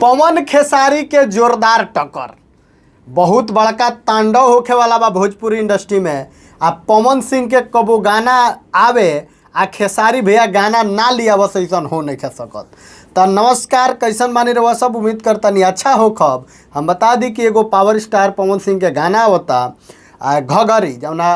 पवन खेसारी के जोरदार टक्कर, बहुत बड़का तांडव होखे वाला बा भोजपुरी इंडस्ट्री में। आ पवन सिंह के कबो गाना आवे आ खेसारी भैया गाना ना लिया, बस ऐसा हो नहीं सकत। तो नमस्कार, कैसन बानी रहुआ सब? उम्मीद करतनी अच्छा हो खब। हम बता दी कि एगो पावर स्टार पवन सिंह के गाना होता आ घघरी, जौना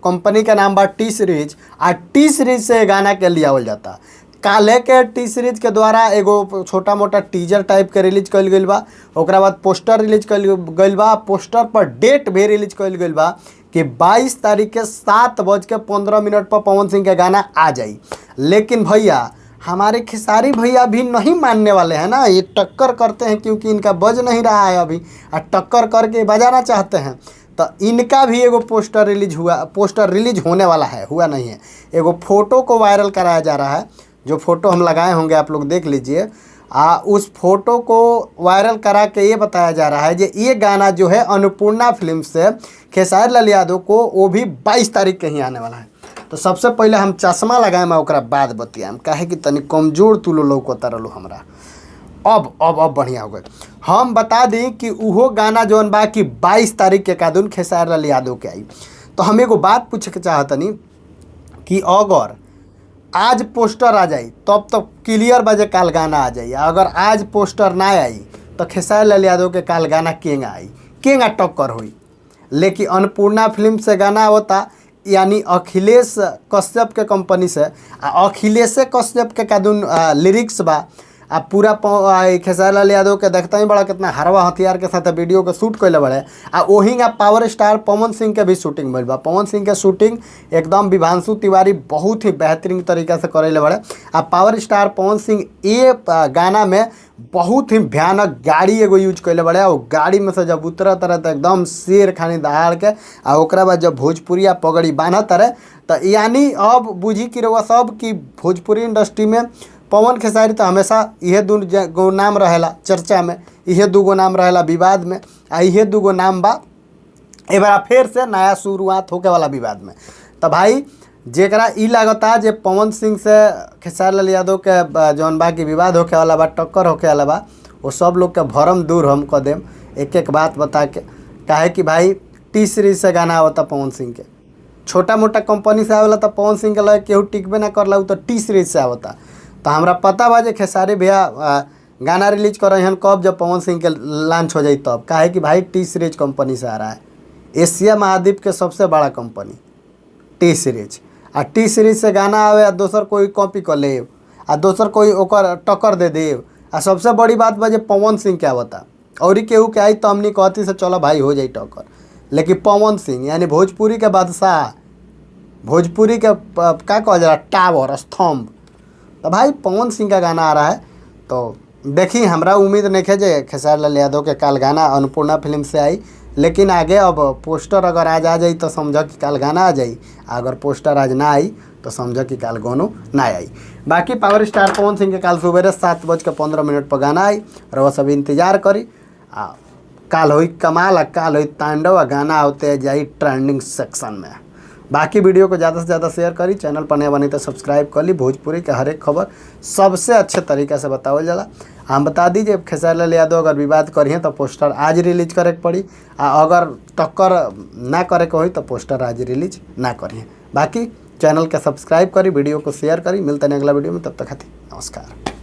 कंपनी के नाम बा टी सीरीज, आ टी सीरीज से गाना के लियावल जाता। काले के टी सीरीज के द्वारा एगो छोटा मोटा टीजर टाइप के रिलीज कइल गइल बा। ओकरा बाद पोस्टर रिलीज कइल गइल बा। पोस्टर पर डेट भी रिलीज कइल गइल बा कि 22 तारीख के 7:15 पर पवन सिंह के गाना आ जाई। लेकिन भैया, हमारे खेसारी भैया भी नहीं मानने वाले हैं ना। ये टक्कर करते हैं, क्योंकि इनका बज नहीं रहा है अभी आ टक्कर करके बजाना चाहते हैं। तो इनका भी एगो पोस्टर रिलीज हुआ, पोस्टर रिलीज होने वाला है, हुआ नहीं है। एगो फोटो को वायरल कराया जा रहा है, जो फोटो हम लगाए होंगे, आप लोग देख लीजिए। आ उस फोटो को वायरल करा के ये बताया जा रहा है कि ये गाना जो है अन्नपूर्णा फिल्म से खेसारी लाल यादव को, वो भी 22 तारीख के ही आने वाला है। तो सबसे पहले हम चश्मा लगाएम, ओकरा बाद बतियाम, काहे कि तनी कमजोर तुलो लौकता रहलो हमरा। अब बढ़िया हो गए। हम बता दी कि उहो गाना जौन बा कि 22 तारीख के कादुन खेसारी लाल यादव के आई। तो हम एगो बात पूछे के चाहतनी कि अगर आज पोस्टर आ जाई तब तो क्लियर बजे काल गाना आ जाई। अगर आज पोस्टर ना आई तो खेसारी लाल यादव के काल गाना केंगा आई, केंगा टक्कर हुई? लेकिन अन्नपूर्णा फिल्म से गाना होता, यानी अखिलेश कश्यप के कंपनी से, आ अखिलेश कश्यप के कादुन लिरिक्स बा। आ पूरा खेसारी लाल यादव के देखते ही बड़ा कितना हरवा हथियार के साथ वीडियो के शूट कैले बड़े। आ वही का पावर स्टार पवन सिंह के भी शूटिंग भइल बा। पवन सिंह के शूटिंग एकदम विभांशु तिवारी बहुत ही बेहतरीन तरीका से करैले बड़े। आ पावर स्टार पवन सिंह ये गाना में बहुत ही भयानक गाड़ी एगो यूज कैले बड़े। और गाड़ी में से जब उतरत रहे तो एकदम शेर खानी दहाड़ के, आ ओकरा बाद जब भोजपुरिया पगड़ी बान्हत रहे तो यानी अब बुझी कि रउआ सब कि भोजपुरी इंडस्ट्री में पवन खेसारी तो हमेशा इहे दू गो नाम रहेला चर्चा में, इहे दूगो नाम रहेला विवाद में, आ इहे दूगो नाम बा एबार फिर से नया शुरुआत होके वाला विवाद में। तो भाई, जेकरा ई लागता जे पवन सिंह से खेसारी लाल यादव के जौन बा कि विवाद होके वाला बा, टक्कर होके वाला बा, वो सब लोग के भरम दूर हम कह देम एक एक बात बता के। काहे कि भाई, टी सीरीज से गाना आवता पवन सिंह के। छोटा मोटा कंपनी से आवेला तो पवन सिंह के लगे केहू टिकबे ना करला, उ तो टी सीरीज से आवता। तो हमरा पता बा जे खेसारी भैया गाना रिलीज कर हन कब? जब पवन सिंह के लॉन्च हो जाई तब। काहे कि भाई, टी सीरीज कंपनी से आ रहा है, एशिया महाद्वीप के सबसे बड़ा कंपनी टी सीरीज। आ टी सीरीज से गाना आवे आ दोसर कोई कॉपी कर ले आ दोसर कोई ओकर टक्कर दे देव। आ सबसे बड़ी बात बा जे पवन सिंह के आवता, और केहू के आई तो हमनी कहती से चलो भाई, हो जाई टक्कर। लेकिन पवन सिंह यानी भोजपुरी के बादशाह, भोजपुरी के का कहल जाला, टावर स्तंभ, तो भाई पवन सिंह का गाना आ रहा है। तो देखी, हमरा उम्मीद नहीं है जे खेसारी लाल यादव के काल गाना अन्नपूर्णा फिल्म से आई। लेकिन आगे अब पोस्टर अगर आज आ जाई तो समझ कि काल गाना आ जाई, अगर पोस्टर आज ना आई तो समझ कि काल गानो ना आई। बाकी पावर स्टार पवन सिंह के काल सुबेरे 7:15 पर गाना आई और वह सब इंतजार करी। आ काल होई कमाल, आ काल होई तांडव, आ गाना होते जाई ट्रेंडिंग सेक्शन में। बाकी वीडियो को ज़्यादा से ज़्यादा शेयर करी, चैनल पर नया बनी तो सब्सक्राइब कर ली। भोजपुरी के हर एक खबर सबसे अच्छे तरीका से बतावल जाला। हम बता दी जे खेसारी लाल यादव अगर विवाद करिए तो पोस्टर आज रिलीज करे के पड़ी, आ अगर टक्कर ना करे के होई तो पोस्टर आज रिलीज ना करिए। बाकी चैनल के सब्सक्राइब करी, वीडियो को शेयर करी। मिलते हैं अगला वीडियो में, तब तक खातिर नमस्कार।